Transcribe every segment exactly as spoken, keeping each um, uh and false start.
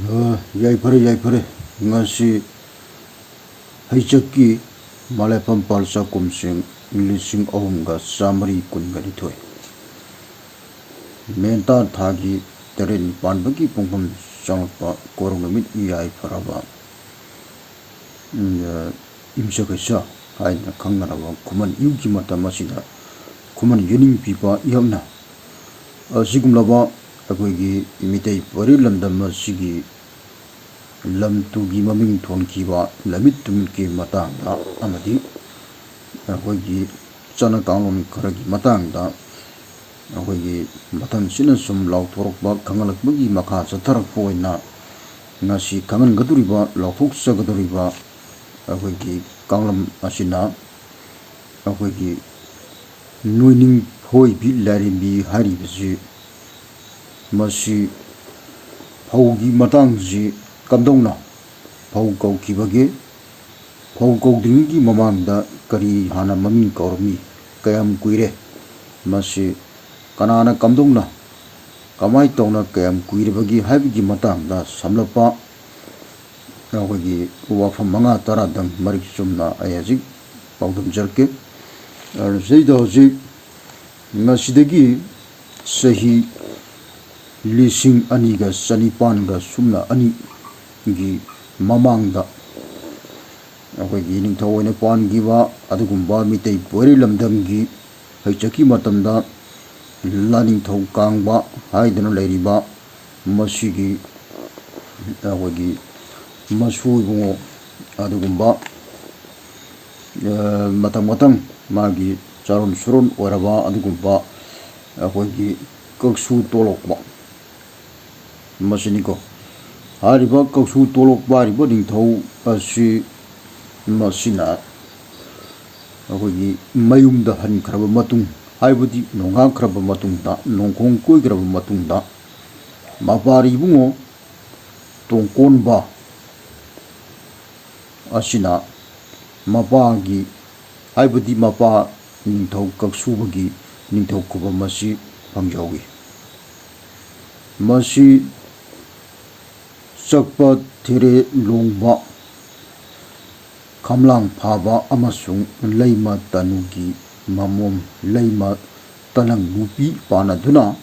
ꯑ, ꯌꯥꯏꯐꯔꯦ, ꯌꯥꯏꯐꯔꯦ꯫ ꯉꯁꯤ ꯍꯩꯆꯛꯀꯤ ꯃꯂꯦꯐꯝ ꯄꯥꯜꯆꯥ ꯀꯨꯝꯁꯤꯡ ꯂꯤꯁꯤꯡ ꯑꯍꯨꯝꯒ ꯆꯥꯃꯔꯤ ꯀꯨꯟꯒ ꯅꯤꯊꯣꯏ꯫ ꯃꯦꯟꯇꯥ ꯊꯥꯒꯤ ꯇꯔꯦꯠꯅꯤ ꯄꯥꯟꯕꯒꯤ ꯄꯨꯡꯐꯝ ꯆꯪꯂꯛꯄ ꯀꯣꯔꯧ ꯅꯨꯃꯤꯠ ꯌꯥꯏꯐꯔꯕ, ꯎꯝ, ꯑ, ꯌꯨꯝꯁꯀꯩꯁ ꯍꯥꯏꯅ ꯈꯪꯅꯔꯕ ꯈꯨꯃꯟ ꯏꯌꯨꯒꯤ ꯃꯇꯝ ꯑꯁꯤꯗ ꯈꯨꯃꯟ ꯌꯦꯅꯤꯡ ꯄꯤꯕ ꯏꯌꯛꯅ ꯑꯁꯤꯒꯨꯝꯂꯕ ꯑꯩꯈꯣꯏꯒꯤ ꯃꯤꯇꯩ ꯄꯣꯏꯔꯩ ꯂꯝꯗꯝ ꯑꯁꯤꯒꯤ ꯂꯝ ꯇꯨꯒꯤ ꯃꯃꯤꯡ ꯊꯣꯟꯈꯤꯕ ꯂꯝꯃꯤꯠ ꯇꯨꯃꯤꯠꯀꯤ ꯃꯇꯥꯡꯗ ꯑꯃꯗꯤ ꯑꯩꯈꯣꯏꯒꯤ ꯆꯠꯅ ꯀꯥꯡꯂꯣꯟ ꯈꯔꯒꯤ ꯃꯇꯥꯡꯗ ꯑꯩꯈꯣꯏꯒꯤ ꯃꯊꯪꯁꯤꯅ ꯁꯨꯝ ꯂꯥꯎꯊꯣꯔꯛꯄ ꯈꯪꯍꯜꯂꯛꯄꯒꯤ ꯃꯈꯥ ꯆꯠꯊꯔꯛꯄ ꯑꯣꯏꯅ ꯉꯁꯤ ꯈꯪꯍꯟꯒꯗꯧꯔꯤꯕ, ꯂꯥꯎꯊꯣꯛꯆꯒꯗꯧꯔꯤꯕ ꯑꯩꯈꯣꯏꯒꯤ ꯀꯥꯡꯂꯝ ꯑꯁꯤꯅ ꯑꯩꯈꯣꯏꯒꯤ ꯅꯣꯏꯅꯤꯡ ꯐꯣꯏꯕꯤ ꯂꯥꯏꯔꯦꯝꯕꯤ ꯍꯥꯏꯔꯤꯕꯁꯤ, ꯃꯁꯤ ꯐꯧꯒꯤ ꯃꯇꯥꯡꯁꯤ ꯀꯝꯗꯧꯅ ꯐꯧ ꯀꯧꯈꯤꯕꯒꯦ? ꯐꯧ ꯀꯧꯗ꯭ꯔꯤꯉꯩꯒꯤ ꯃꯃꯥꯡꯗ ꯀꯔꯤ ꯍꯥꯟꯅ ꯃꯃꯤꯡ ꯀꯧꯔꯝꯃꯤ? ꯀꯌꯥꯝ ꯀꯨꯏꯔꯦ? ꯃꯁꯤ ꯀꯅꯥꯅ ꯀꯝꯗꯧꯅ, ꯀꯃꯥꯏ ꯇꯧꯅ, ꯀꯌꯥꯝ ꯀꯨꯏꯔꯕꯒꯦ ꯍꯥꯏꯕꯒꯤ ꯃꯇꯥꯡꯗ ꯁꯝꯂꯞꯄ ꯑꯩꯈꯣꯏꯒꯤ ꯋꯥꯐꯝ ꯃꯉꯥ ꯇꯔꯥꯗꯪ ꯃꯔꯤꯛ ꯆꯨꯝꯅ ꯑꯩ ꯍꯧꯖꯤꯛ ꯄꯥꯎꯗꯝꯖꯔꯛꯀꯦ꯫ ꯑꯗꯨ ꯁꯤꯗꯩꯗ ꯍꯧꯖꯤꯛ ꯉꯁꯤꯗꯒꯤ ꯆꯍꯤ ꯂꯤꯁꯤꯡ ꯑꯅꯤꯒ ꯆꯅꯤꯄꯥꯟꯒ ꯁꯨꯞꯅ ꯑꯅꯤꯒꯤ ꯃꯃꯥꯡꯗ ꯑꯩꯈꯣꯏꯒꯤ ꯅꯤꯡꯊꯧ ꯑꯣꯏꯅ ꯄꯥꯟꯈꯤꯕ ꯑꯗꯨꯒꯨꯝꯕ ꯃꯤꯇꯩ ꯄꯣꯏꯔꯩ ꯂꯝꯗꯝꯒꯤ ꯍꯩꯆꯛꯀꯤ ꯃꯇꯝꯗ ꯂꯥꯅꯤꯡꯊꯧ ꯀꯥꯡꯕ ꯍꯥꯏꯗꯨꯅ ꯂꯩꯔꯤꯕ ꯃꯁꯤꯒꯤ ꯑꯩꯈꯣꯏꯒꯤ ꯃꯁꯨ ꯏꯕꯨꯡꯉꯣ ꯑꯗꯨꯒꯨꯝꯕ, ꯑ, ꯃꯇꯝ ꯃꯇꯝ ꯃꯥꯒꯤ ꯆꯥꯔꯣꯟ ꯁꯨꯔꯣꯟ ꯑꯣꯏꯔꯕ ꯑꯗꯨꯒꯨꯝꯕ ꯑꯩꯈꯣꯏꯒꯤ ꯀꯛꯁꯨ ꯇꯣꯂꯣꯛꯄ ꯃꯁꯤꯅꯤꯀꯣ꯫ ꯍꯥꯏꯔꯤꯕ ꯀꯛꯁꯨ ꯇꯣꯂꯣꯛꯄ ꯍꯥꯏꯔꯤꯕ ꯅꯤꯡꯊꯧ ꯑꯁꯤ ꯃꯁꯤꯅ ꯑꯩꯈꯣꯏꯒꯤ ꯃꯌꯨꯝꯗ ꯍꯟꯈ꯭ꯔꯕ ꯃꯇꯨꯡ, ꯍꯥꯏꯕꯗꯤ ꯅꯣꯡꯉꯥꯟꯈ꯭ꯔꯕ ꯃꯇꯨꯡꯗ, ꯅꯣꯡꯈꯣꯡ ꯀꯣꯏꯈ꯭ꯔꯕ ꯃꯇꯨꯡꯗ, ꯃꯄꯥꯔꯤ ꯏꯕꯨꯡꯉꯣ ꯇꯣꯡꯀꯣꯟꯕ ꯑꯁꯤꯅ ꯃꯄꯥꯒꯤ, ꯍꯥꯏꯕꯗꯤ ꯃꯄꯥ ꯅꯤꯡꯊꯧ ꯀꯛꯁꯨꯕꯒꯤ ꯅꯤꯡꯊꯧ ꯈꯨꯕꯝ ꯑꯁꯤ ꯐꯪꯖꯍꯧꯏ꯫ ꯃꯁꯤ ꯆꯛꯄ ꯊꯦꯔꯦ ꯂꯣꯡꯕ ꯈꯝꯂꯥꯡ ꯐꯥꯕ ꯑꯃꯁꯨꯡ ꯂꯩꯃ ꯇꯅꯨꯒꯤ ꯃꯃꯣꯝ ꯂꯩꯃ ꯇꯅꯪ ꯅꯨꯄꯤ ꯄꯥꯟꯅꯗꯨꯅ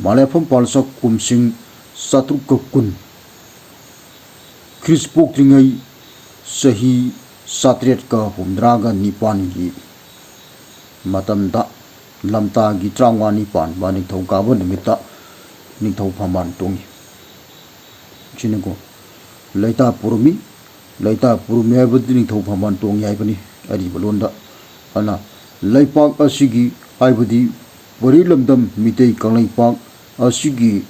ꯃꯂꯦꯐꯝ ꯄꯥꯜꯆꯛ ꯀꯨꯝꯁꯤꯡ ꯆꯥꯇ꯭ꯔꯨꯛꯀ ꯀꯨꯟ, ꯈ꯭ꯔꯤꯁ ꯄꯣꯛꯇ꯭ꯔꯤꯉꯩ ꯆꯍꯤ ꯆꯥꯇ꯭ꯔꯦꯠꯀ ꯍꯨꯝꯗ꯭ꯔꯥꯒ ꯅꯤꯄꯥꯟꯒꯤ ꯃꯇꯝꯗ ꯂꯝꯇꯥꯒꯤ ꯇꯔꯥꯃꯉꯥꯅꯤ ꯄꯥꯟꯕ ꯅꯤꯡꯊꯧꯀꯥꯕ ꯅꯨꯃꯤꯠꯇ ꯅꯤꯡꯊꯧ ꯐꯝꯕꯥꯜ ꯇꯣꯡꯏ꯫ ꯁꯤꯅꯤꯀꯣ ꯂꯩꯇꯥ ꯄꯨꯔꯝꯃꯤ꯫ ꯂꯩꯇꯥ ꯄꯨꯔꯝꯃꯤ ꯍꯥꯏꯕꯗꯤ ꯅꯤꯡꯊꯧ ꯐꯝꯕꯥꯜ ꯇꯣꯡꯉꯤ ꯍꯥꯏꯕꯅꯤ ꯑꯔꯤꯕ ꯂꯣꯟꯗ꯫ ꯑꯗꯨꯅ ꯂꯩꯄꯥꯛ ꯑꯁꯤꯒꯤ, ꯍꯥꯏꯕꯗꯤ ꯄꯣꯏꯔꯩ ꯂꯝꯗꯝ ꯃꯤꯇꯩ ꯀꯪꯂꯩꯄꯥꯛ ꯑꯁꯤꯒꯤ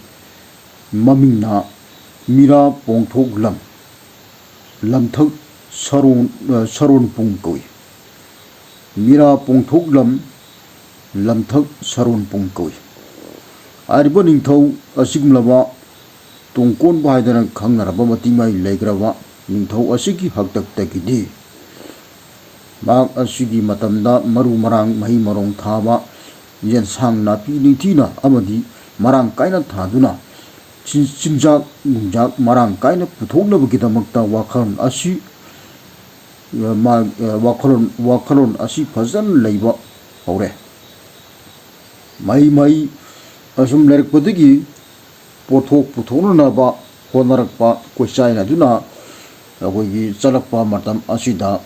ꯃꯃꯤꯡꯅ ꯃꯤꯔꯥ ꯄꯣꯡꯊꯣꯛꯂꯝ ꯂꯝꯊꯛ ꯁꯔꯣꯟ, ꯑ, ꯁꯔꯣꯟꯄꯨꯡ ꯀꯧꯏ꯫ ꯃꯤꯔꯥ ꯄꯣꯡꯊꯣꯛꯂꯝ ꯂꯝꯊꯛ ꯁꯔꯣꯟꯄꯨꯡ ꯀꯧꯏ꯫ ꯍꯥꯏꯔꯤꯕ ꯅꯤꯡꯊꯧ ꯑꯁꯤꯒꯨꯝꯂꯕ ꯇꯣꯡꯀꯣꯟꯕ ꯍꯥꯏꯗꯅ ꯈꯪꯅꯔꯕ ꯃꯇꯤꯃꯩ ꯂꯩꯈ꯭ꯔꯕ ꯅꯤꯡꯊꯧ ꯑꯁꯤꯒꯤ ꯍꯥꯛꯇꯛꯇꯒꯤꯗꯤ ꯃꯍꯥꯛ ꯑꯁꯤꯒꯤ ꯃꯇꯝꯗ ꯃꯔꯨ ꯃꯔꯥꯡ, ꯃꯍꯩ ꯃꯔꯣꯡ ꯊꯥꯕ, ꯌꯦꯟꯁꯥꯡ ꯅꯥꯄꯤ ꯅꯤꯡꯊꯤꯅ ꯑꯃꯗꯤ ꯃꯔꯥꯡ ꯀꯥꯏꯅ ꯊꯥꯗꯨꯅ ꯆꯤꯟ-, ꯆꯤꯟꯖꯥꯛ ꯅꯨꯡꯖꯥꯛ ꯃꯔꯥꯡ ꯀꯥꯏꯅ ꯄꯨꯊꯣꯛꯅꯕꯒꯤꯗꯃꯛꯇ ꯋꯥꯈꯜꯂꯣꯟ ꯑꯁꯤ, ꯑ, ꯃꯥ-, ꯑ, ꯋꯥꯈꯜꯂꯣꯟ, ꯋꯥꯈꯜꯂꯣꯟ ꯑꯁꯤ ꯐꯖꯅ ꯂꯩꯕ ꯍꯧꯔꯦ꯫ ꯃꯍꯩ ꯃꯍꯩ ꯑꯁꯨꯝ ꯂꯩꯔꯛꯄꯗꯒꯤ ꯄꯣꯠꯊꯣꯛ ꯄꯨꯊꯣꯛꯅꯅꯕ ꯍꯣꯠꯅꯔꯛꯄ, ꯀꯣꯏꯆꯥꯏꯅꯗꯨꯅ ꯑꯩꯈꯣꯏꯒꯤ ꯆꯠꯂꯛꯄ ꯃꯇꯝ ꯑꯁꯤꯗ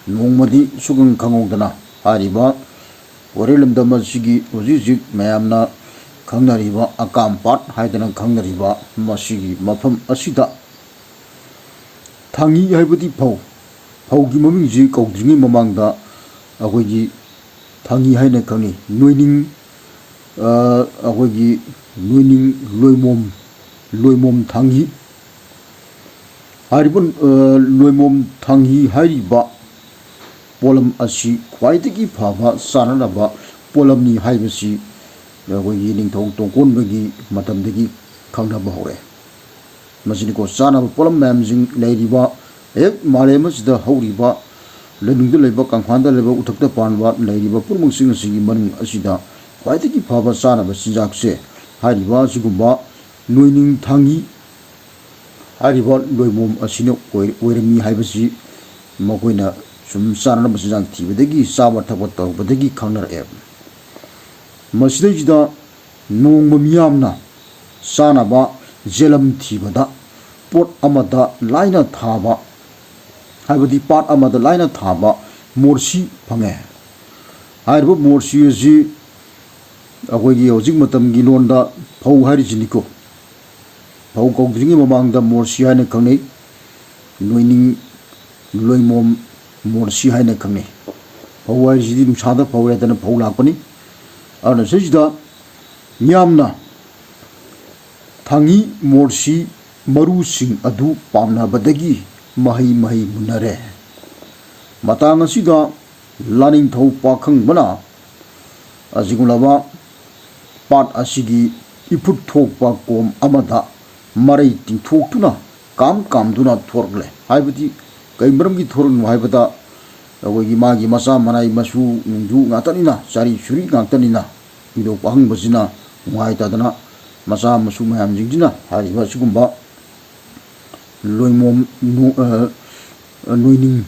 ꯅꯣꯡꯃꯗꯤ ꯁꯨꯈꯪ ꯈꯪꯍꯧꯗꯅ ꯍꯥꯏꯔꯤꯕ ꯄꯣꯏꯔꯩ ꯂꯝꯗꯝ ꯑꯁꯤꯒꯤ ꯍꯧꯖꯤꯛ ꯍꯧꯖꯤꯛ ꯃꯌꯥꯝꯅ ꯈꯪꯅꯔꯤꯕ ꯑꯀꯥꯝꯄꯥꯠ ꯍꯥꯏꯗꯅ ꯈꯪꯅꯔꯤꯕ ꯃꯁꯤꯒꯤ ꯃꯐꯝ ꯑꯁꯤꯗ ꯊꯥꯡꯉꯤ ꯍꯥꯏꯕꯗꯤ ꯐꯧ, ꯐꯧꯒꯤ ꯃꯃꯤꯡꯁꯤ ꯀꯧꯗ꯭ꯔꯤꯉꯩ ꯃꯃꯥꯡꯗ ꯑꯩꯈꯣꯏꯒꯤ ꯊꯥꯡꯉꯤ ꯍꯥꯏꯅ ꯈꯪꯅꯩ꯫ ꯅꯣꯏꯅꯤꯡ, ꯑ, ꯑꯩꯈꯣꯏꯒꯤ ꯅꯣꯏꯅꯤꯡ ꯂꯣꯏꯃꯣꯝ, ꯂꯣꯏꯃꯣꯝ ꯊꯥꯡꯉꯤ ꯍꯥꯏꯔꯤꯕ, ꯑ, ꯂꯣꯏꯃꯣꯝ ꯊꯥꯡꯉꯤ ꯍꯥꯏꯔꯤꯕ ꯄꯣꯠꯂꯝ ꯑꯁꯤ ꯈ꯭ꯋꯥꯏꯗꯒꯤ ꯐꯕ ꯆꯥꯅꯅꯕ ꯄꯣꯠꯂꯝꯅꯤ ꯍꯥꯏꯕꯁꯤ ꯑꯩꯈꯣꯏꯒꯤ ꯅꯤꯡꯊꯧ ꯇꯣꯡꯀꯣꯟꯕꯒꯤ ꯃꯇꯝꯗꯒꯤ ꯈꯪꯅꯕ ꯍꯧꯔꯛꯑꯦ꯫ ꯃꯁꯤꯅꯤꯀꯣ ꯆꯥꯅꯕ ꯄꯣꯠꯂꯝ ꯃꯌꯥꯝꯁꯤꯡ ꯂꯩꯔꯤꯕ ꯍꯦꯛ ꯃꯥꯂꯦꯝ ꯑꯁꯤꯗ ꯍꯧꯔꯤꯕ, ꯂꯩꯅꯨꯡꯗ ꯂꯩꯕ, ꯀꯪꯐꯥꯟꯗ ꯂꯩꯕ, ꯎꯊꯛꯇ ꯄꯥꯟꯕ ꯂꯩꯔꯤꯕ ꯄꯨꯝꯅꯃꯛꯁꯤꯡ ꯑꯁꯤꯒꯤ ꯃꯅꯨꯡ ꯑꯁꯤꯗ ꯈ꯭ꯋꯥꯏꯗꯒꯤ ꯐꯕ ꯆꯥꯅꯕ ꯆꯤꯟꯖꯥꯛꯁꯦ ꯍꯥꯏꯔꯤꯕ ꯑꯁꯤꯒꯨꯝꯕ ꯅꯣꯏꯅꯤꯡ ꯊꯥꯡꯉꯤ ꯍꯥꯏꯔꯤꯕ ꯂꯣꯏꯃꯣꯝ ꯑꯁꯤꯅ ꯑꯣꯏ-, ꯑꯣꯏꯔꯝꯃꯤ ꯍꯥꯏꯕꯁꯤ ꯃꯈꯣꯏꯅ ꯁꯨꯝ ꯆꯥꯅꯅꯕ ꯆꯤꯟꯖꯥꯛ ꯊꯤꯕꯗꯒꯤ, ꯆꯥꯕ ꯊꯛꯄ ꯇꯧꯔꯛꯄꯗꯒꯤ ꯈꯪꯅꯔꯛꯑꯦ꯫ ꯃꯁꯤꯗꯩꯁꯤꯗ ꯅꯣꯡꯃ ꯃꯤꯌꯥꯝꯅ ꯆꯥꯅꯕ ꯖꯦꯂꯝ ꯊꯤꯕꯗ ꯄꯣꯠ ꯑꯃꯗ ꯂꯥꯏꯅ ꯊꯥꯕ, ꯍꯥꯏꯕꯗꯤ ꯄꯥꯠ ꯑꯃꯗ ꯂꯥꯏꯅ ꯊꯥꯕ ꯃꯣꯔꯁꯤ ꯐꯪꯉꯦ꯫ ꯍꯥꯏꯔꯤꯕ ꯃꯣꯔꯁꯤ ꯑꯁꯤ ꯑꯩꯈꯣꯏꯒꯤ ꯍꯧꯖꯤꯛ ꯃꯇꯝꯒꯤ ꯂꯣꯟꯗ ꯐꯧ ꯍꯥꯏꯔꯤꯁꯤꯅꯤꯀꯣ꯫ ꯐꯧ ꯀꯧꯗ꯭ꯔꯤꯉꯩ ꯃꯃꯥꯡꯗ ꯃꯣꯔꯁꯤ ꯍꯥꯏꯅ ꯈꯪꯅꯩ꯫ ꯅꯣꯏꯅꯤꯡ, ꯂꯣꯏꯃꯣꯝ, ꯃꯣꯔꯁꯤ ꯍꯥꯏꯅ ꯈꯪꯅꯩ꯫ ꯐꯧ ꯍꯥꯏꯔꯤꯁꯤꯗꯤ ꯅꯨꯡꯁꯥꯗ ꯐꯧꯔꯦꯗꯅ ꯐꯧ ꯂꯥꯛꯄꯅꯤ꯫ ꯑꯗꯨꯅ ꯁꯤꯁꯤꯗ ꯃꯤꯌꯥꯝꯅ ꯊꯥꯡꯉꯤ ꯃꯣꯔꯁꯤ ꯃꯔꯨꯁꯤꯡ ꯑꯗꯨ ꯄꯥꯝꯅꯕꯗꯒꯤ ꯃꯍꯩ ꯃꯍꯩ ꯃꯨꯟꯅꯔꯦ꯫ ꯃꯇꯥꯡ ꯑꯁꯤꯗ ꯂꯥꯅꯤꯡꯊꯧ ꯄꯥꯈꯪꯕꯅ ꯑꯁꯤꯒꯨꯝꯂꯕ ꯄꯥꯠ ꯑꯁꯤꯒꯤ ꯏꯐꯨꯠ ꯊꯣꯛꯄ ꯀꯣꯝ ꯑꯃꯗ ꯃꯔꯩ ꯇꯤꯡꯊꯣꯛꯇꯨꯅ ꯀꯥꯝ ꯀꯥꯝꯗꯨꯅ ꯊꯣꯔꯛꯂꯦ꯫ ꯍꯥꯏꯕꯗꯤ ꯀꯩ ꯃꯔꯝꯒꯤ ꯊꯣꯔꯛꯂꯤꯅꯣ ꯍꯥꯏꯕꯗ, ꯑꯩꯈꯣꯏꯒꯤ ꯃꯥꯒꯤ ꯃꯆꯥ ꯃꯅꯥꯏ ꯃꯁꯨ ꯅꯨꯡꯖꯨ ꯉꯥꯛꯇꯅꯤꯅ, ꯆꯥꯔꯤ ꯁꯨꯔꯤ ꯉꯥꯛꯇꯅꯤꯅ, ꯏꯕꯨꯙꯧ ꯄꯥꯈꯪꯕꯁꯤꯅ ꯅꯨꯡꯉꯥꯏꯇꯗꯅ ꯃꯆꯥ ꯃꯁꯨ ꯃꯌꯥꯝꯁꯤꯡꯁꯤꯅ ꯍꯥꯏꯔꯤꯕ ꯑꯁꯤꯒꯨꯝꯕ ꯂꯣꯏꯃꯣꯝ ꯅꯣ-, ꯑ, ꯅꯣꯏꯅꯤꯡ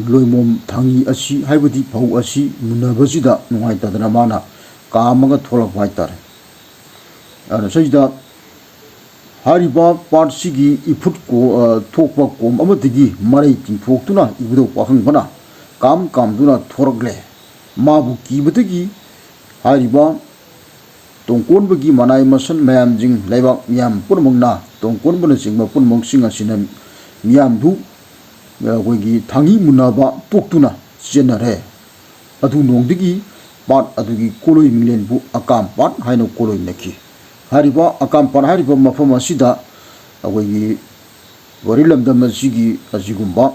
ꯂꯣꯏꯃꯣꯝ ꯊꯥꯡꯉꯤ ꯑꯁꯤ, ꯍꯥꯏꯕꯗꯤ ꯐꯧ ꯑꯁꯤ ꯃꯨꯟꯅꯕꯁꯤꯗ ꯅꯨꯡꯉꯥꯏꯇꯗꯅ ꯃꯥꯅ ꯀꯥꯝꯃꯒ ꯊꯣꯛꯂꯛꯄ ꯍꯥꯏꯇꯥꯔꯦ꯫ ꯑꯗꯨꯅ ꯁꯤꯗ ꯍꯥꯏꯔꯤꯕ ꯄꯥꯠꯁꯤꯒꯤ ꯏꯐꯨꯠ ꯀꯣ-, ꯑ, ꯊꯣꯛꯄ ꯀꯣꯝ ꯑꯃꯗꯒꯤ ꯃꯔꯩ ꯇꯤꯡꯊꯣꯛꯇꯨꯅ ꯏꯕꯨꯙꯧ ꯄꯥꯈꯪꯕꯅ ꯀꯥꯝ ꯀꯥꯝꯗꯨꯅ ꯊꯣꯔꯛꯂꯦ꯫ ꯃꯥꯕꯨ ꯀꯤꯕꯗꯒꯤ ꯍꯥꯏꯔꯤꯕ ꯇꯣꯡꯀꯣꯟꯕꯒꯤ ꯃꯅꯥꯏ ꯃꯁꯟ ꯃꯌꯥꯝꯁꯤꯡ, ꯂꯩꯕꯥꯛ ꯃꯤꯌꯥꯝ ꯄꯨꯝꯅꯃꯛꯅ, ꯇꯣꯡꯀꯣꯟꯕꯅꯆꯤꯡꯕ ꯄꯨꯝꯅꯃꯛꯁꯤꯡ ꯑꯁꯤꯅ ꯃꯤꯌꯥꯝꯗꯨ, ꯑꯩꯈꯣꯏꯒꯤ ꯊꯥꯡꯒꯤ ꯃꯨꯟꯅꯕ ꯄꯣꯛꯇꯨꯅ ꯆꯦꯟꯅꯔꯦ꯫ ꯑꯗꯨ ꯅꯣꯡꯗꯒꯤ ꯄꯥꯠ ꯑꯗꯨꯒꯤ ꯀꯣꯂꯣꯏ ꯃꯤꯡꯂꯦꯟꯕꯨ ꯑꯀꯥꯝ ꯄꯥꯠ ꯍꯥꯏꯅ ꯀꯣꯂꯣꯏꯅꯈꯤ꯫ ꯍꯥꯏꯔꯤꯕ ꯑꯀꯥꯝ ꯄꯥꯠ ꯍꯥꯏꯔꯤꯕ ꯃꯐꯝ ꯑꯁꯤꯗ ꯑꯩꯈꯣꯏꯒꯤ ꯋꯥꯔꯤ ꯂꯝꯗꯝ ꯑꯁꯤꯒꯤ ꯑꯁꯤꯒꯨꯝꯕ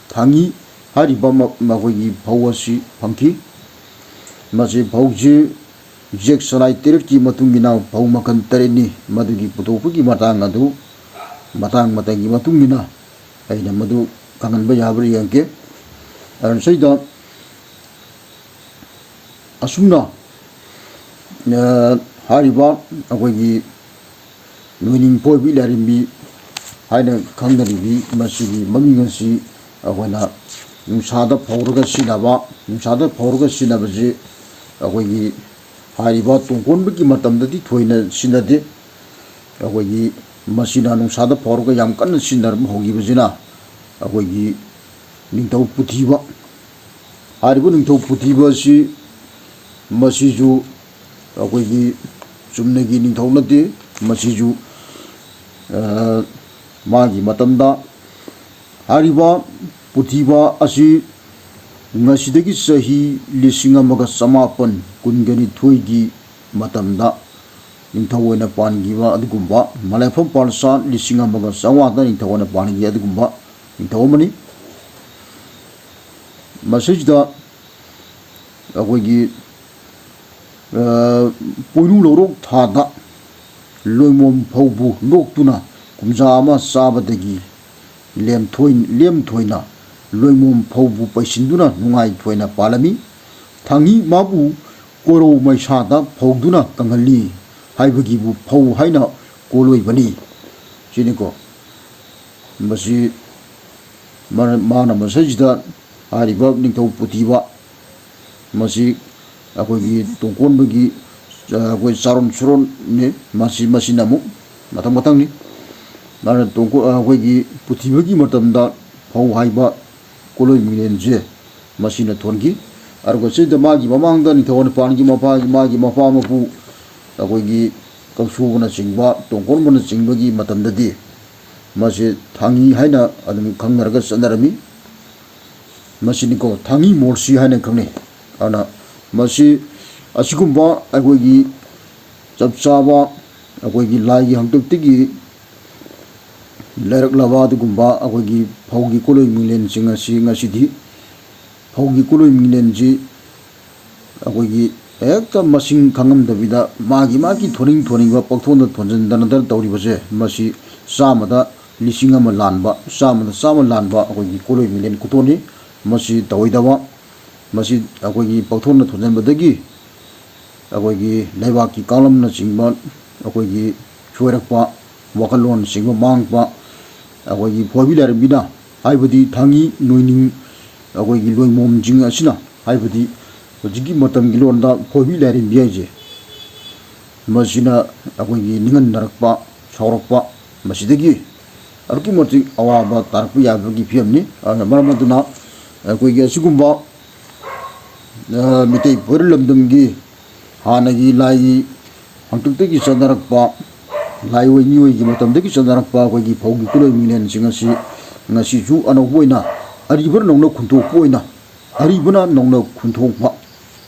ꯊꯥꯡꯉꯤ ꯍꯥꯏꯔꯤꯕ ꯃ-, ꯃꯈꯣꯏꯒꯤ ꯐꯧ ꯑꯁꯤ ꯐꯪꯈꯤ꯫ ꯃꯁꯤ ꯐꯧꯁꯤ ꯖꯦꯛ ꯁꯂꯥꯏ ꯇꯔꯦꯠꯀꯤ ꯃꯇꯨꯡ ꯏꯟꯅ ꯐꯧ ꯃꯈꯜ ꯇꯔꯦꯠꯅꯤ꯫ ꯃꯗꯨꯒꯤ ꯄꯨꯊꯣꯛꯄꯒꯤ ꯃꯇꯥꯡ ꯑꯗꯨ ꯃꯇꯥꯡ ꯃꯇꯝꯒꯤ ꯃꯇꯨꯡ ꯏꯟꯅ ꯑꯩꯅ ꯃꯗꯨ ꯈꯪꯍꯟꯕ ꯌꯥꯕ꯭ꯔꯥ ꯌꯦꯡꯒꯦ꯫ ꯑꯗꯨꯅ ꯁꯤꯗ ꯑꯁꯨꯝꯅ, ꯑ, ꯍꯥꯏꯔꯤꯕ ꯑꯩꯈꯣꯏꯒꯤ ꯅꯣꯏꯅꯤꯡ ꯄꯣꯏꯕꯤ ꯂꯥꯏꯔꯦꯝꯕꯤ ꯍꯥꯏꯅ ꯈꯪꯅꯔꯤꯕꯤ ꯃꯁꯤꯒꯤ ꯃꯃꯤꯡ ꯑꯁꯤ ꯑꯩꯈꯣꯏꯅ ꯅꯨꯡꯁꯥꯗ ꯐꯧꯔꯒ ꯁꯤꯖꯤꯟꯅꯕ, ꯅꯨꯡꯁꯥꯗ ꯐꯧꯔꯒ ꯁꯤꯖꯤꯟꯅꯕꯁꯤ ꯑꯩꯈꯣꯏꯒꯤ ꯍꯥꯏꯔꯤꯕ ꯇꯣꯡꯀꯣꯟꯕꯒꯤ ꯃꯇꯝꯗꯗꯤ ꯊꯣꯏꯅ ꯁꯤꯖꯤꯟꯅꯗꯦ꯫ ꯑꯩꯈꯣꯏꯒꯤ ꯃꯁꯤꯅ ꯅꯨꯡꯁꯥꯗ ꯐꯧꯔꯒ ꯌꯥꯝ ꯀꯟꯅ ꯁꯤꯖꯤꯟꯅꯔꯝꯕ ꯍꯧꯈꯤꯕꯁꯤꯅ ꯑꯩꯈꯣꯏꯒꯤ ꯅꯤꯡꯊꯧ ꯄꯨꯊꯤꯕ꯫ ꯍꯥꯏꯔꯤꯕ ꯅꯤꯡꯊꯧ ꯄꯨꯊꯤꯕ ꯑꯁꯤ ꯃꯁꯤꯁꯨ ꯑꯩꯈꯣꯏꯒꯤ ꯆꯨꯝꯅꯒꯤ ꯅꯤꯡꯊꯧ ꯅꯠꯇꯦ꯫ ꯃꯁꯤꯁꯨ, ꯑ, ꯃꯥꯒꯤ ꯃꯇꯝꯗ ꯍꯥꯏꯔꯤꯕ ꯄꯨꯊꯤꯕ ꯑꯁꯤ ꯉꯁꯤꯗꯒꯤ ꯆꯍꯤ ꯂꯤꯁꯤꯡ ꯑꯃꯒ ꯆꯃꯥꯄꯟ ꯀꯨꯟꯒ ꯅꯤꯊꯣꯏꯒꯤ ꯃꯇꯝꯗ ꯅꯤꯡꯊꯧ ꯑꯣꯏꯅ ꯄꯥꯟꯈꯤꯕ ꯑꯗꯨꯒꯨꯝꯕ, ꯃꯂꯦꯐꯝ ꯄꯥꯜꯁꯥ ꯂꯤꯁꯤꯡ ꯑꯃꯒ ꯆꯥꯝꯃꯉꯥꯗ ꯅꯤꯡꯊꯧ ꯑꯣꯏꯅ ꯄꯥꯟꯈꯤ ꯑꯗꯨꯒꯨꯝꯕ ꯅꯤꯡꯊꯧ ꯑꯃꯅꯤ꯫ ꯃꯁꯤꯁꯤꯗ ꯑꯩꯈꯣꯏꯒꯤ, ꯑ, ꯄꯣꯏꯅꯨ ꯂꯧꯔꯣꯛ ꯊꯥꯗ ꯂꯣꯏꯃꯣꯝ ꯐꯧꯕꯨ ꯅꯣꯛꯇꯨꯅ ꯀꯨꯝꯖꯥ ꯑꯃ ꯆꯥꯕꯗꯒꯤ ꯂꯦꯝꯊꯣꯏ-, ꯂꯦꯝꯊꯣꯏꯅ ꯂꯣꯏꯃꯣꯝ ꯐꯧꯕꯨ ꯄꯩꯁꯤꯟꯗꯨꯅ ꯅꯨꯡꯉꯥꯏꯊꯣꯏꯅ ꯄꯥꯜꯂꯝꯃꯤ꯫ ꯊꯥꯡꯉꯤ ꯃꯥꯕꯨ ꯀꯣꯔꯧ ꯃꯩꯁꯥꯗ ꯐꯧꯗꯨꯅ ꯀꯪꯍꯜꯂꯤ ꯍꯥꯏꯕꯒꯤꯕꯨ ꯐꯧ ꯍꯥꯏꯅ ꯀꯣꯂꯣꯏꯕꯅꯤ꯫ ꯁꯤꯅꯤꯀꯣ꯫ ꯃꯁꯤ ꯃꯥꯅ, ꯃꯥꯅ ꯃꯁꯤꯁꯤꯗ ꯍꯥꯏꯔꯤꯕ ꯅꯤꯡꯊꯧ ꯄꯨꯊꯤꯕ ꯃꯁꯤ ꯑꯩꯈꯣꯏꯒꯤ ꯇꯣꯡꯀꯣꯟꯕꯒꯤ, ꯑ, ꯑꯩꯈꯣꯏ ꯆꯥꯔꯣꯟ ꯁꯨꯔꯣꯟꯅꯤ꯫ ꯃꯁꯤ, ꯃꯁꯤꯅ ꯑꯃꯨꯛ ꯃꯊꯪ ꯃꯊꯪꯅꯤ꯫ ꯃꯥꯅ ꯇꯣꯡꯀꯣ-, ꯑ, ꯑꯩꯈꯣꯏꯒꯤ ꯄꯨꯊꯤꯕꯒꯤ ꯃꯇꯝꯗ ꯐꯧ ꯍꯥꯏꯕ ꯀꯣꯂꯣꯏ ꯃꯤꯡꯂꯦꯟꯁꯦ ꯃꯁꯤꯅ ꯊꯣꯟꯈꯤ꯫ ꯑꯗꯨꯒ ꯁꯤꯗ ꯃꯥꯒꯤ ꯃꯃꯥꯡꯗ ꯅꯤꯡꯊꯧ ꯅꯤꯄꯥꯟꯒꯤ ꯃꯄꯥꯒꯤ, ꯃꯥꯒꯤ ꯃꯄꯥ ꯃꯄꯨ ꯑꯩꯈꯣꯏꯒꯤ ꯀꯛꯁꯨꯕꯅꯆꯤꯡꯕ, ꯇꯣꯡꯀꯣꯟꯕꯅꯆꯤꯡꯕꯒꯤ ꯃꯇꯝꯗꯗꯤ ꯃꯁꯤ ꯊꯥꯡꯉꯤ ꯍꯥꯏꯅ ꯑꯗꯨꯝ ꯈꯪꯅꯔꯒ ꯆꯠꯅꯔꯝꯃꯤ꯫ ꯃꯁꯤꯅꯤꯀꯣ, ꯊꯥꯡꯉꯤ ꯃꯣꯔꯁꯤ ꯍꯥꯏꯅ ꯈꯪꯅꯩ꯫ ꯑꯗꯨꯅ ꯃꯁꯤ ꯑꯁꯤꯒꯨꯝꯕ ꯑꯩꯈꯣꯏꯒꯤ ꯆꯞ ꯆꯥꯕ ꯑꯩꯈꯣꯏꯒꯤ ꯂꯥꯏꯒꯤ ꯍꯥꯛꯇꯛꯇꯒꯤ ꯂꯩꯔꯛꯂꯕ ꯑꯗꯨꯒꯨꯝꯕ ꯑꯩꯈꯣꯏꯒꯤ ꯐꯧꯒꯤ ꯀꯣꯂꯣꯏ ꯃꯤꯡꯂꯦꯟꯁꯤꯡ ꯑꯁꯤ ꯉꯁꯤꯗꯤ ꯐꯧꯒꯤ ꯀꯣꯂꯣꯏ ꯃꯤꯡꯂꯦꯟꯁꯤ ꯑꯩꯈꯣꯏꯒꯤ ꯍꯦꯛꯇ ꯃꯁꯤꯡ ꯈꯪꯉꯝꯗꯕꯤꯗ ꯃꯥꯒꯤ ꯃꯥꯒꯤ ꯊꯣꯟꯅꯤꯡ ꯊꯣꯟꯅꯤꯡꯕ ꯄꯪꯊꯣꯟꯗ ꯊꯣꯟꯖꯤꯟꯗꯅ ꯇꯧꯔꯤꯕꯁꯦ, ꯃꯁꯤ ꯆꯥꯝꯃꯗ ꯂꯤꯁꯤꯡ ꯑꯃ ꯂꯥꯟꯕ, ꯆꯥꯝꯃꯗ ꯆꯥꯝꯃ ꯂꯥꯟꯕ ꯑꯩꯈꯣꯏꯒꯤ ꯀꯣꯂꯣꯏ ꯃꯤꯡꯂꯦꯟ ꯈꯨꯇꯣꯟꯅꯤ꯫ ꯃꯁꯤ ꯇꯧꯔꯣꯏꯗꯕ, ꯃꯁꯤ ꯑꯩꯈꯣꯏꯒꯤ ꯄꯪꯊꯣꯟꯗ ꯊꯣꯟꯖꯤꯟꯕꯗꯒꯤ ꯑꯩꯈꯣꯏꯒꯤ ꯂꯩꯕꯥꯛꯀꯤ ꯀꯥꯡꯂꯝꯅꯆꯤꯡꯕ ꯑꯩꯈꯣꯏꯒꯤ ꯁꯣꯏꯔꯛꯄ, ꯋꯥꯈꯜꯂꯣꯟꯁꯤꯡꯕ ꯃꯥꯡꯕ, ꯑꯩꯈꯣꯏꯒꯤ ꯐꯣꯏꯕꯤ ꯂꯥꯏꯔꯦꯝꯕꯤꯅ, ꯍꯥꯏꯕꯗꯤ ꯊꯥꯡꯒꯤ ꯅꯣꯏꯅꯤꯡ, ꯑꯩꯈꯣꯏꯒꯤ ꯂꯣꯏꯃꯣꯝꯁꯤꯡ ꯑꯁꯤꯅ, ꯍꯥꯏꯕꯗꯤ ꯍꯧꯖꯤꯛꯀꯤ ꯃꯇꯝꯒꯤ ꯂꯣꯟꯗ ꯐꯣꯏꯕꯤ ꯂꯥꯏꯔꯦꯝꯕꯤ ꯍꯥꯏꯁꯦ, ꯃꯁꯤꯅ ꯑꯩꯈꯣꯏꯒꯤ ꯅꯤꯡꯍꯟꯅꯔꯛꯄ, ꯁꯥꯎꯔꯛꯄ, ꯃꯁꯤꯗꯒꯤ ꯑꯗꯨꯛꯀꯤ ꯃꯇꯤꯛ ꯑꯋꯥꯕ ꯇꯥꯔꯛꯄ ꯌꯥꯕꯒꯤ ꯐꯤꯕꯝꯅꯤ꯫ ꯑꯗꯨꯅ ꯃꯔꯝ ꯑꯗꯨꯅ ꯑꯩꯈꯣꯏꯒꯤ ꯑꯁꯤꯒꯨꯝꯕ, ꯑ, ꯃꯤꯇꯩ ꯐꯨꯔꯨꯞ ꯂꯝꯗꯝꯒꯤ ꯍꯥꯟꯅꯒꯤ ꯂꯥꯏꯒꯤ ꯍꯥꯛꯇꯛꯇꯒꯤ ꯆꯠꯅꯔꯛꯄ, ꯂꯥꯏꯑꯣꯏ ꯃꯤꯑꯣꯏꯒꯤ ꯃꯇꯝꯗꯒꯤ ꯆꯠꯅꯔꯛꯄ ꯑꯩꯈꯣꯏꯒꯤ ꯐꯧꯒꯤ ꯈꯨꯂꯣꯏ ꯃꯤꯡꯂꯦꯟꯁꯤꯡ ꯑꯁꯤ ꯉꯁꯤꯁꯨ ꯑꯅꯧꯕ ꯑꯣꯏꯅ, ꯑꯔꯤꯕ ꯅꯧꯅ ꯈꯨꯟꯇꯣꯛꯄ ꯑꯣꯏꯅ, ꯑꯔꯤꯕꯅ ꯅꯧꯅ ꯈꯨꯟꯊꯣꯛꯄ,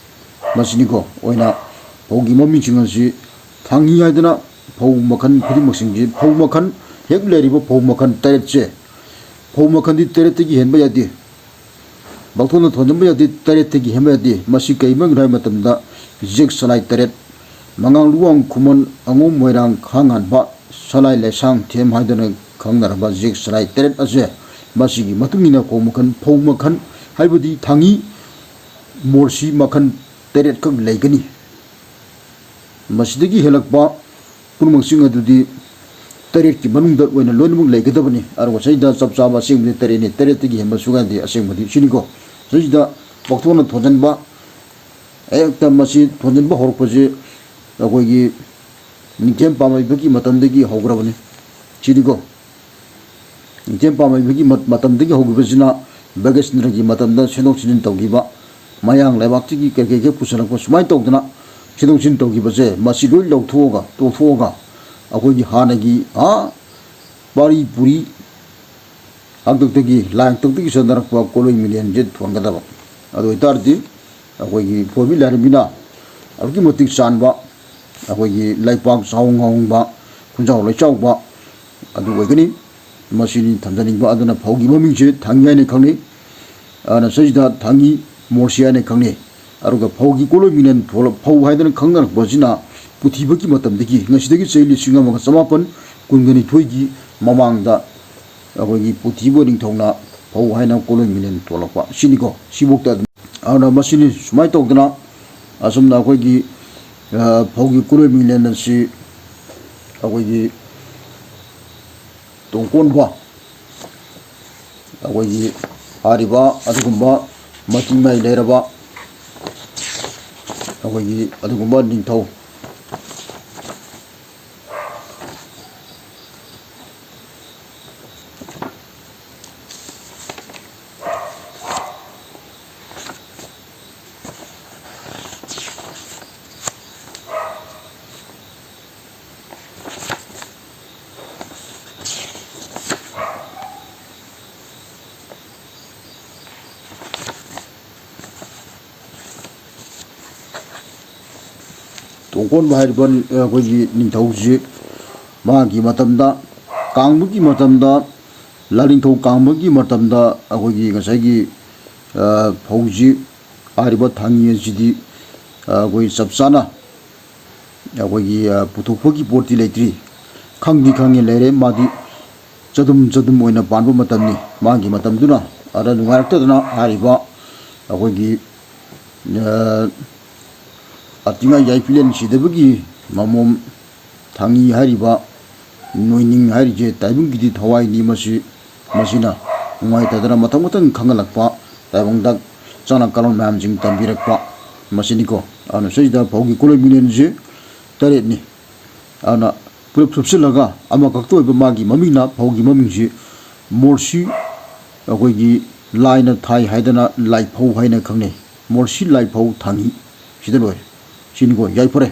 ꯃꯁꯤꯅꯤꯀꯣ꯫ ꯑꯣꯏꯅ ꯐꯧꯒꯤ ꯃꯃꯤꯡꯁꯤꯡ ꯑꯁꯤ ꯊꯥꯡꯉꯤ ꯍꯥꯏꯗꯅ ꯐꯧ ꯃꯈꯜ ꯈꯨꯗꯤꯡꯃꯛꯁꯤꯡꯁꯤ, ꯐꯧ ꯃꯈꯜ, ꯍꯦꯛ ꯂꯩꯔꯤꯕ ꯐꯧ ꯃꯈꯜ ꯇꯔꯦꯠꯁꯦ, ꯐꯧ ꯃꯈꯜꯗꯤ ꯇꯔꯦꯠꯇꯒꯤ ꯍꯦꯟꯕ ꯌꯥꯗꯦ꯫ ꯕꯥꯛꯊꯣꯟꯅ ꯊꯣꯟꯖꯟꯕ ꯌꯥꯗꯦ, ꯇꯔꯦꯠꯇꯒꯤ ꯍꯦꯟꯕ ꯌꯥꯗꯦ꯫ ꯃꯁꯤ ꯀꯔꯤ ꯃꯔꯝꯒꯤꯅꯣ ꯍꯥꯏꯕ ꯃꯇꯝꯗ, ꯖꯦꯛ ꯁꯂꯥꯏ ꯇꯔꯦꯠ, ꯃꯉꯥꯡ ꯂꯨꯋꯥꯡ ꯈꯨꯃꯟ ꯑꯉꯣꯝ ꯃꯣꯏꯔꯥꯡ ꯈꯥꯉꯥꯟꯕ ꯁꯂꯥꯏ ꯂꯩꯁꯥꯡ ꯊꯦꯝ ꯍꯥꯏꯗꯨꯅ ꯈꯪꯅꯔꯕ ꯖꯦꯛ ꯁꯂꯥꯏ ꯇꯔꯦꯠ ꯑꯁꯦ, ꯃꯁꯤꯒꯤ ꯃꯇꯨꯡ ꯏꯟꯅ ꯐꯧ ꯃꯈꯜ, ꯐꯧ ꯃꯈꯜ, ꯍꯥꯏꯕꯗꯤ ꯊꯥꯡꯉꯤ ꯃꯣꯔꯁꯤ ꯃꯈꯜ ꯇꯔꯦꯠꯈꯛ ꯂꯩꯒꯅꯤ꯫ ꯃꯁꯤꯗꯒꯤ ꯍꯦꯜꯂꯛꯄ ꯄꯨꯝꯅꯃꯛꯁꯤꯡ ꯑꯗꯨꯗꯤ ꯇꯔꯦꯠꯀꯤ ꯃꯅꯨꯡꯗ ꯑꯣꯏꯅ ꯂꯣꯏꯅꯃꯛ ꯂꯩꯒꯗꯕꯅꯤ꯫ ꯑꯗꯨꯒ ꯁꯤꯗ ꯆꯞ ꯆꯥꯕ ꯑꯁꯦꯡꯕꯗꯤ ꯇꯔꯦꯠꯅꯤ, ꯇꯔꯦꯠꯇꯒꯤ ꯍꯦꯟꯕ ꯁꯨꯡꯌꯥ ꯌꯥꯗꯦ ꯑꯁꯦꯡꯕꯗꯤ꯫ ꯁꯤꯅꯤꯀꯣ, ꯁꯤꯗ ꯕꯥꯛꯊꯣꯟꯅ ꯊꯣꯟꯖꯟꯕ, ꯍꯦꯛꯇ ꯃꯁꯤ ꯊꯣꯟꯖꯟꯕ ꯍꯧꯔꯛꯄꯁꯤ ꯑꯩꯈꯣꯏꯒꯤ ꯅꯤꯡꯊꯦꯝ ꯄꯥꯝꯍꯩꯕꯒꯤ ꯃꯇꯝꯗꯒꯤ ꯍꯧꯈ꯭ꯔꯕꯅꯤ꯫ ꯁꯤꯅꯤꯀꯣ, ꯅꯤꯡꯊꯦꯝ ꯄꯥꯝꯍꯩꯕꯒꯤ ꯃ-, ꯃꯇꯝꯗꯒꯤ ꯍꯧꯈꯤꯕꯁꯤꯅ ꯕ꯭ꯔꯤꯇꯤꯁꯅꯒꯤ ꯃꯇꯝꯗ ꯁꯦꯝꯗꯣꯛ ꯁꯦꯝꯖꯤꯟ ꯇꯧꯈꯤꯕ, ꯃꯌꯥꯡ ꯂꯩꯕꯥꯛꯇꯒꯤ ꯀꯩ ꯀꯩ ꯀꯩ ꯄꯨꯁꯜꯂꯛꯄ, ꯁꯨꯃꯥꯏꯅ ꯇꯧꯗꯅ ꯁꯦꯝꯗꯣꯛ ꯁꯦꯝꯖꯤꯟ ꯇꯧꯈꯤꯕꯁꯦ, ꯃꯁꯤ ꯂꯣꯏ ꯂꯧꯊꯣꯛꯑꯒ, ꯇꯣꯛꯊꯣꯛꯑꯒ, ꯑꯩꯈꯣꯏꯒꯤ ꯍꯥꯟꯅꯒꯤ, ꯑꯥ, ꯄꯥꯔꯤ ꯄꯨꯔꯤ ꯍꯥꯛꯇꯛꯇꯒꯤ, ꯂꯥꯏ ꯍꯥꯛꯇꯛꯇꯒꯤ ꯆꯠꯅꯔꯛꯄ ꯀꯣꯂꯣꯏ ꯃꯤꯂꯦꯟꯁꯦ ꯊꯣꯟꯒꯗꯕ꯫ ꯑꯗꯨ ꯑꯣꯏꯇꯥꯔꯗꯤ ꯑꯩꯈꯣꯏꯒꯤ ꯐꯣꯏꯕꯤ ꯂꯥꯏꯔꯦꯝꯕꯤꯅ ꯑꯗꯨꯛꯀꯤ ꯃꯇꯤꯛ ꯆꯥꯟꯕ, ꯑꯩꯈꯣꯏꯒꯤ ꯂꯩꯄꯥꯛ ꯆꯥꯎ ꯉꯥꯎꯍꯣꯡꯕ, ꯈꯨꯟꯖꯥꯎ ꯂꯩꯆꯥꯎꯕ ꯑꯗꯨ ꯑꯣꯏꯒꯅꯤ꯫ ꯃꯁꯤꯅꯤ ꯊꯝꯖꯅꯤꯡꯕ꯫ ꯑꯗꯨꯅ ꯐꯧꯒꯤ ꯃꯃꯤꯡꯁꯦ ꯊꯥꯡꯉꯤ ꯍꯥꯏꯅ ꯈꯪꯅꯩ꯫ ꯑꯗꯨꯅ ꯁꯤꯗ ꯊꯥꯡꯉꯤ ꯃꯣꯔꯁꯤ ꯍꯥꯏꯅ ꯈꯪꯅꯩ꯫ ꯑꯗꯨꯒ ꯐꯧꯒꯤ ꯀꯣꯂꯣꯏ ꯃꯤꯂꯦꯟ ꯊꯣꯂ-, ꯐꯧ ꯍꯥꯏꯗꯅ ꯈꯪꯅꯔꯛꯄꯁꯤꯅ ꯄꯨꯊꯤꯕꯒꯤ ꯃꯇꯝꯗꯒꯤ, ꯉꯁꯤꯗꯒꯤ ꯆꯍꯤ ꯂꯤꯁꯤꯡ ꯑꯃꯒ ꯆꯃꯥꯄꯟ ꯀꯨꯟꯒ ꯅꯤꯊꯣꯏꯒꯤ ꯃꯃꯥꯡꯗ ꯑꯩꯈꯣꯏꯒꯤ ꯄꯨꯊꯤꯕ ꯅꯤꯡꯊꯧꯅ ꯐꯧ ꯍꯥꯏꯅ ꯀꯣꯂꯣꯏ ꯃꯤꯂꯦꯟ ꯊꯣꯛꯂꯛꯄ ꯁꯤꯅꯤꯀꯣ꯫ ꯁꯤꯐꯧꯗ ꯑꯗꯨꯝ, ꯑꯗꯨꯅ ꯃꯁꯤꯅꯤ ꯁꯨꯃꯥꯏꯅ ꯇꯧꯗꯅ ꯑꯁꯨꯝꯅ ꯑꯩꯈꯣꯏꯒꯤ, ꯑ, ꯐꯧꯒꯤ ꯀꯣꯂꯣꯏ ꯃꯤꯂꯦꯟ ꯑꯁꯤ ꯑꯩꯈꯣꯏꯒꯤ ꯇꯣꯡꯀꯣꯟꯕ, ꯑꯩꯈꯣꯏꯒꯤ ꯍꯥꯏꯔꯤꯕ ꯑꯗꯨꯒꯨꯝꯕ ꯃꯇꯤꯡ ꯃꯥꯏ ꯂꯩꯔꯕ ꯑꯩꯈꯣꯏꯒꯤ ꯑꯗꯨꯒꯨꯝꯕ ꯅꯤꯡꯊꯧ꯫ ꯇꯣꯡꯀꯣꯟꯕ ꯍꯥꯏꯔꯤꯕ ꯑꯩꯈꯣꯏꯒꯤ ꯅꯤꯡꯊꯧꯁꯤ ꯃꯥꯒꯤ ꯃꯇꯝꯗ, ꯀꯥꯡꯕꯒꯤ ꯃꯇꯝꯗ, ꯂꯥꯂꯤꯡꯊꯧ ꯀꯥꯡꯕꯒꯤ ꯃꯇꯝꯗ ꯑꯩꯈꯣꯏꯒꯤ ꯉꯁꯥꯏꯒꯤ, ꯑ, ꯐꯧꯁꯤ, ꯍꯥꯏꯔꯤꯕ ꯊꯥꯡꯉꯤ ꯑꯁꯤꯗꯤ, ꯑ, ꯑꯩꯈꯣꯏ ꯆꯞ ꯆꯥꯅ ꯑꯩꯈꯣꯏꯒꯤ, ꯑ, ꯄꯨꯊꯣꯛꯄꯒꯤ ꯄꯣꯠꯇꯤ ꯂꯩꯇ꯭ꯔꯤ꯫ ꯈꯪꯗꯤ ꯈꯪꯉꯦ ꯂꯩꯔꯦ, ꯃꯥꯗꯤ ꯆꯗꯨꯝ ꯆꯗꯨꯝ ꯑꯣꯏꯅ ꯄꯥꯟꯕ ꯃꯇꯝꯅꯤ꯫ ꯃꯥꯒꯤ ꯃꯇꯝꯗꯨꯅ ꯑꯗ ꯅꯨꯡꯉꯥꯏꯔꯛꯇꯗꯅ ꯍꯥꯏꯔꯤꯕ ꯑꯩꯈꯣꯏꯒꯤ, ꯑ, ꯑꯇꯤꯉꯥ ꯌꯥꯏꯐꯤꯂꯦꯟ ꯁꯤꯗꯕꯒꯤ ꯃꯃꯣꯝ ꯊꯥꯡꯉꯤ ꯍꯥꯏꯔꯤꯕ ꯅꯣꯏꯅꯤꯡ ꯍꯥꯏꯔꯤꯁꯦ ꯇꯥꯏꯕꯪꯒꯤꯗꯤ ꯊꯋꯥꯏꯅꯤ꯫ ꯃꯁꯤ, ꯃꯁꯤꯅ ꯅꯨꯡꯉꯥꯏꯇꯗꯅ ꯃꯊꯪ ꯃꯊꯪ ꯈꯪꯍꯜꯂꯛꯄ, ꯇꯥꯏꯕꯪꯗ ꯆꯥꯅ ꯀꯥꯂꯣꯟ ꯃꯌꯥꯝꯁꯤꯡ ꯇꯝꯕꯤꯔꯛꯄ ꯃꯁꯤꯅꯤꯀꯣ꯫ ꯑꯗꯨꯅ ꯁꯤꯗ ꯐꯧꯒꯤ ꯀꯣꯂꯣꯏ ꯃꯤꯡꯂꯦꯟꯁꯦ ꯇꯔꯦꯠꯅꯤ꯫ ꯑꯗꯨꯅ ꯄꯨꯂꯞ ꯊꯨꯞꯆꯤꯜꯂꯒ ꯑꯃꯈꯛꯇ ꯑꯣꯏꯕ ꯃꯥꯒꯤ ꯃꯃꯤꯡꯅ, ꯐꯧꯒꯤ ꯃꯃꯤꯡꯁꯤ ꯃꯣꯔꯁꯤ, ꯑꯩꯈꯣꯏꯒꯤ ꯂꯥꯏꯅ ꯊꯥꯏ ꯍꯥꯏꯗꯅ ꯂꯥꯏꯐꯧ ꯍꯥꯏꯅ ꯈꯪꯅꯩ꯫ ꯃꯣꯔꯁꯤ ꯂꯥꯏꯐꯧ ꯊꯥꯡꯉꯤ꯫ ꯁꯤꯗ ꯂꯣꯏꯔꯦ꯫ ꯁꯤꯅꯤꯀꯣ, ꯌꯥꯏꯐꯔꯦ꯫